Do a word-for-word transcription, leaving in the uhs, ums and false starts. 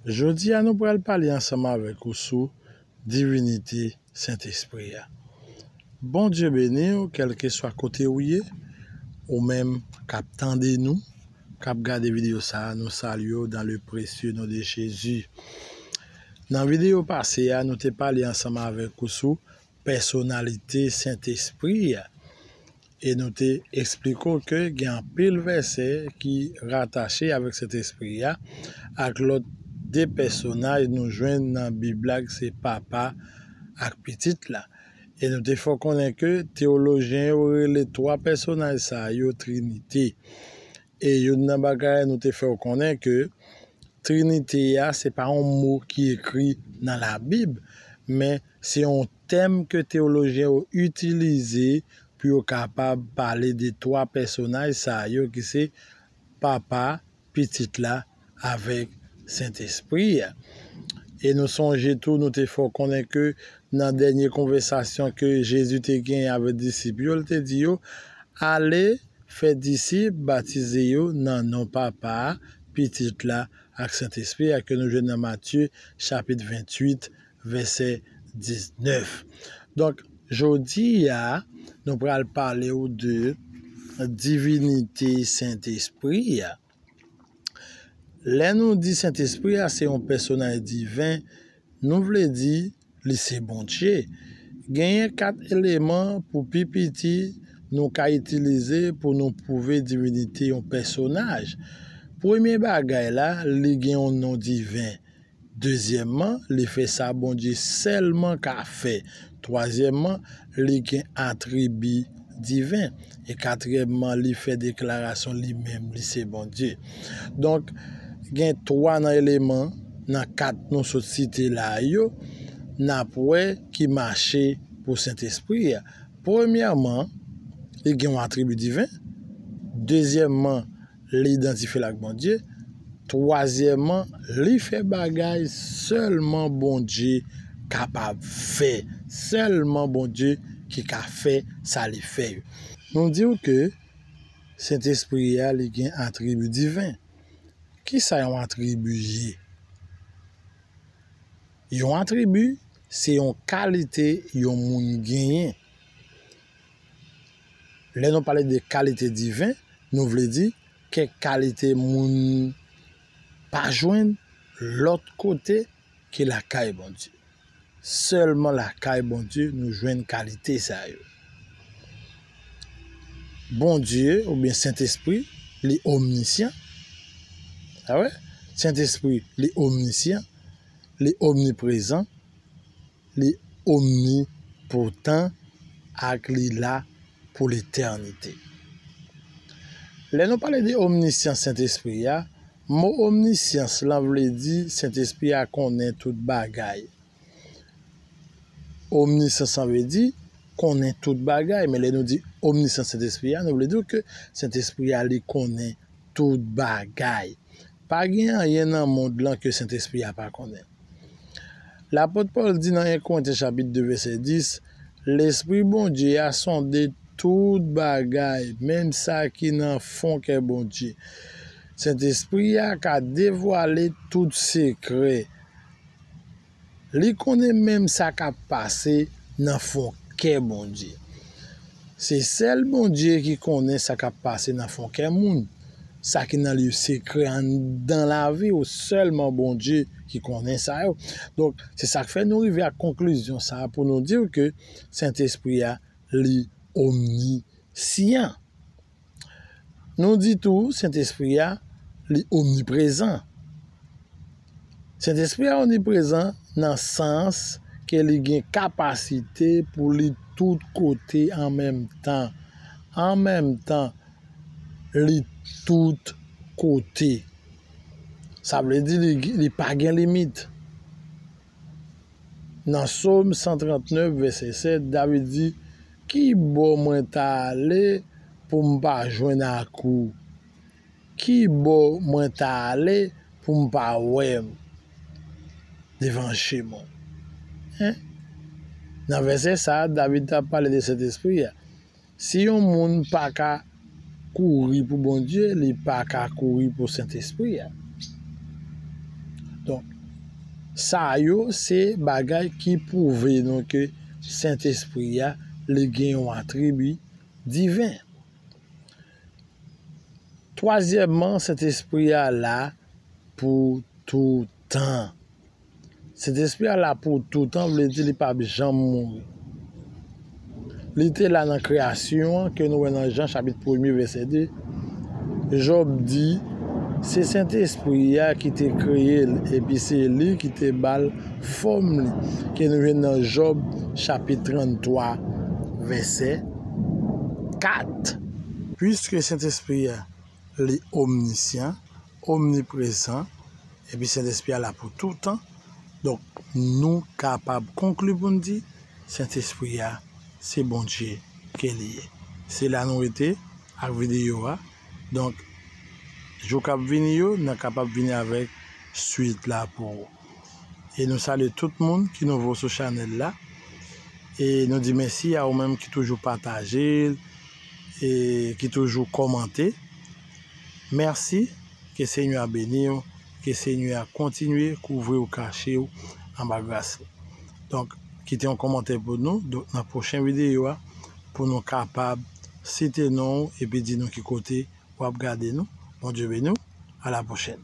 Jodi a, nou pral pale ansanm avèk ou sou divinite Sentespri a. Bondye beni w, kèlkeswa kote ou ye, ou menm k ap tande nou, k ap gade videyo sa a, nou salye w dans le précieux nom de Jésus. Nan videyo pase a, nou te pale ansanm avèk ou sou pèsonalite Sentespri a. E nou te eksplike w ke gen anpil vèsè ki ratache avèk Sentespri a, ak lòt de pèsonaj nou jwenn nan Bib la, ki se Papa ak Pitit la. E nou te fè w konnen ke teyolojyen yo rele twa pèsonaj sa yo Trinite. E youn nan bagay nou te fè w konnen ke Trinite a, se pa yon mo ki ekri nan Labib, men se yon tèm ke teyolojyen yo itilize pou yo kapab pale de twa pèsonaj sa yo ki se Papa, Pitit la, avèk Sentespri a. E nou sonje tou, nou te fè w konnen ke nan dènye konvèsasyon ke Jezi te genyen avèk disip yo, l te di yo, "Ale, fè disip, batize yo nan non Papa a, Pitit la, ak Sentespri a," ke nou jwenn nan Matye, chapit venntuit, vèsè diznèf. Donk, jodi a, nou pral pale w de divinite Sentespri a. Lè nou di Sentespri a se yon pèsonaj diven, nou vle di li se Bondye. Genyen kat eleman pou pi piti nou ka itilize pou nou pwouve divinite yon pèsonaj. Premye bagay la, li gen yon non diven. Dezyèmman, li fè sa Bondye sèlman ka fè. Twazyèmman, li gen atribi diven. E katriyèmman, li fè deklarasyon li menm, li se Bondye. Donk, gen twa nan eleman, nan kat nou sot site la yo, n ap wè ki mache pou Sentespri a. Premyèman, li gen yon atribi diven. Dezyèmman, li idantifye l ak Bondye. Twazyèmman, li fè bagay sèlman Bondye kapab fè. Sèlman Bondye ki ka fè sa li fè yo. Nou di w ke Sentespri a, li gen atribi diven. Kisa yon atribi ye? Yon atribi, se yon kalite yon moun genyen. Lè nou pale de kalite diven, nou vle di kèk kalite moun pa jwenn lòt kote ke lakay Bondye. Sèlman lakay Bondye nou jwenn kalite sa yo. Bondye, oubyen Sentespri, li omnisyan. A wè? Sentespri, li omnisyan, li omniprezan, li omnipotan, ak li la pou letènite. Lè nou pale de omnisyans Sentespri a, mo omnisyans lan vle di Sentespri a konnen tout bagay. Omnisyans lan vle di konnen tout bagay, men lè nou di omnisyans Sentespri a, nou vle di ke Sentespri a, li konnen tout bagay. Pa gen anyen nan mond lan ke Sentespri a pa konnen. Lapot Pòl di nan en Korentyen chapit de vèsè dis, Lespri Bondye a sonde tout bagay, menm sa ki nan fon kè Bondye. Sentespri a ka devwale tout sekrè. Li konnen menm sa k ap pase nan fon kè Bondye. Se sèl Bondye ki konnen sa k ap pase nan fon kè moun. Sa ki nan lye sekrè anndan lavi w, sèlman Bondye ki konnen sa yo. Donk, se sa k fè nou rive ak konklizyon sa a pou nou di w ke Sentespri a, li omnisyan. Nou di tou, Sentespri a, li omniprezan. Sentespri a omniprezan nan sans ke li gen kapasite pou li tout kote an menm tan. An menm tan, li tout kote. Sa vle di li, li pa gen limit. Nan Sòm san trantnèf, vèsè sèt, David di, Ki bò mwen ta ale pou m pa jwenn ak ou? Ki bò mwen ta ale pou m pa wè m devan je mwen? Hein? Nan vèsè sa a, David t ap pale de Sentespri a. Si yon moun pa ka kouri pou Bondye, li pa ka kouri pou Sentespri a. Donk, Sa yo se bagay ki pwouve nou ke Sentespri a, li gen yon atribi diven. Twazyèmman, Sentespri a la pou toutan. Sentespri a la pou toutan, vle di li p ap janm mouri. Li te la nan kreyasyon an, ke nou wè nan Jan chapit premye vèsè de. Jòb di, se Sentespri a ki te kreye l, epi se li ki te ba l fòm li, ke nou jwenn nan Jòb chapit tranntwa vèsè kat. Piske Sentespri a, li omnisyan, omniprezan, epi Sentespri a la pou toutan. Donk, nou kapab konkli pou n di, Sentespri a, se Bondye ke li ye. Se la nou rete ak videyo a. Donk, jou k ap vini yo, n a kapab vini avèk swit la pou ou. E nou salye tout moun ki nouvo sou chanèl la. E nou di mèsi a ou menm ki toujou pataje l, e ki toujou kòmante. Mèsi, ke Senyè a beni w, ke Senyè a kontinye kouvri w, kache w anba gras li. Donk, kite yon kòmantè pou nou, donk nan pwochen videyo a, pou nou kapab site non w epi di nou ki kote w ap gade nou. Bondye beni w, a la pwochèn.